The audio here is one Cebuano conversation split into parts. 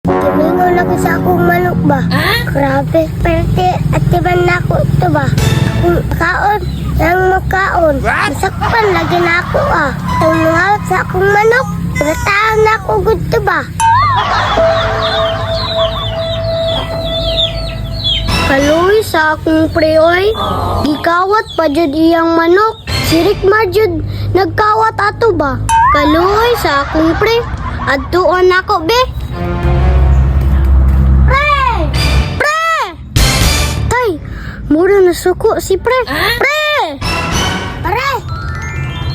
Tumingon ako sa akong manok ba? Grabe, perte at tiban na ako ito ba? Kung kaon, nang makaon. Masakpan lagi na ako ah. Tungawat sa akong manok. Rataan na ako gud to ba? Kaluoy sa akong preoy, gikawat pa jud iyang manok. Si Rick jud nagkawat ato ba? Kaluoy sa akong pre, adtuon nako be. Pre! Pre! Tay, mura na suko si pre. Pre! Pre!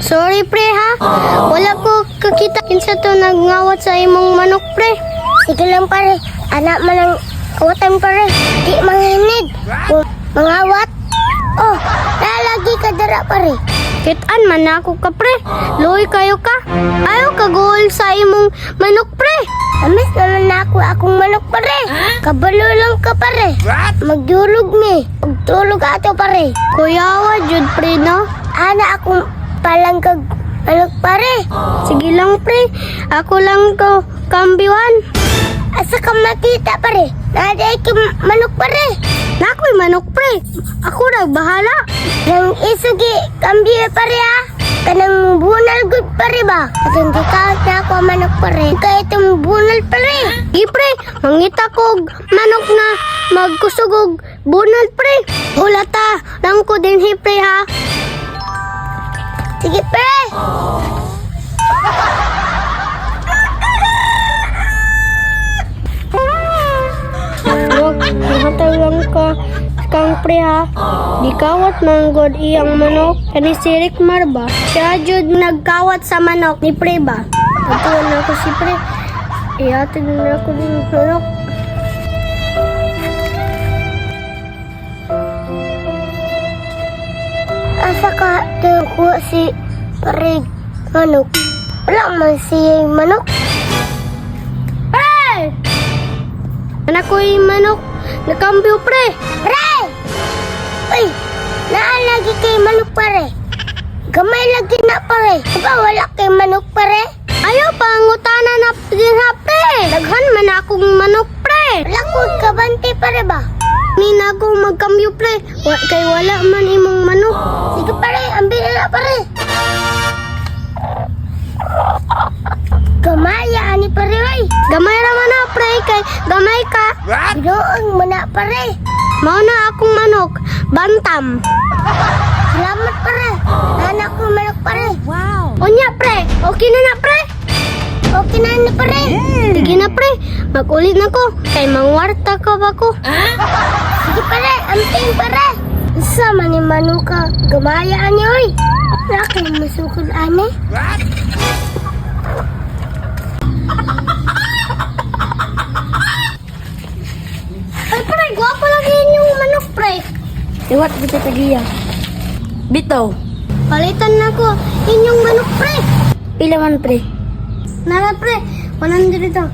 Sorry pre ha. Wala ko kakita kinsa to nagngawat sa imong manok pre. Sige lang pare, anak man ang kawatan pare. Di manghinid. Kung mangawat. Oh, lalagi ka dara pare. Kitaan man ako ka pre. Luoy kayo ka. Ayaw ka goal sa imong manok pre. Amis naman na ako akong manok pare. Kabalo lang ka pare. Magdulog mi. Magtulog ato pare. Kuyawa jud pre no. Ana akong palanggag manok pare. Sige lang pre. Ako lang ko kambiwan. Asa ka makita pare? Naday ka manok pare. Nakoy manok pre. Ako ra bahala. Nang isugi kambiyo pare ha. Kanang bunal gud pare ba? Atong gikawat na ako ang manok pare. Kay itong bunal pare. Di pre, mangita kog manok na magkusog og bunal pre. Hulata, lang ko din pre ha. Sige pre. Wag, mahatag lang ka kang pre ha. Gikawat man god iyang manok. Kani si Rick Mar ba? Siya jud nagkawat sa manok ni pre ba? Atuan ako si pre. Ihatid na ako din manok. Asa ka tuko si pare manok? Wala man siya manok. Pre! Anak ko yung manok. Nakambyo pre. Pre! Uy! Naalagi kay manok pare. Gamay lagi na pare. Diba wala kay manok pare? Ayaw pangutana na din ha pre. Daghan man akong manok pre. Wala ko kabante pare ba? Ni na ako magkambyo pre. Wa, kay wala man imong manok. Sige pare, ambil na pare. Gamaya ani pare oy. Gamay ra man na pre kay gamay ka. Binuang mo na pare. Mao na akong manok, bantam. Salamat pare. Anak ko manok pare. Wow. Unya pre, okay na na pre. Okay na na pare. Sige na pre, magulit na ko kay mangwarta ka ba ko. Sige pare, amping pare. Isa man ni manuka, gamaya ani oy. Laki masukod ani. Ay pre, gwapo lagi inyong manok pre. Iwat kita tagiya. Bitaw. Palitan na ko inyong manok pre. Pila man pre. Nara pre, 100 ito.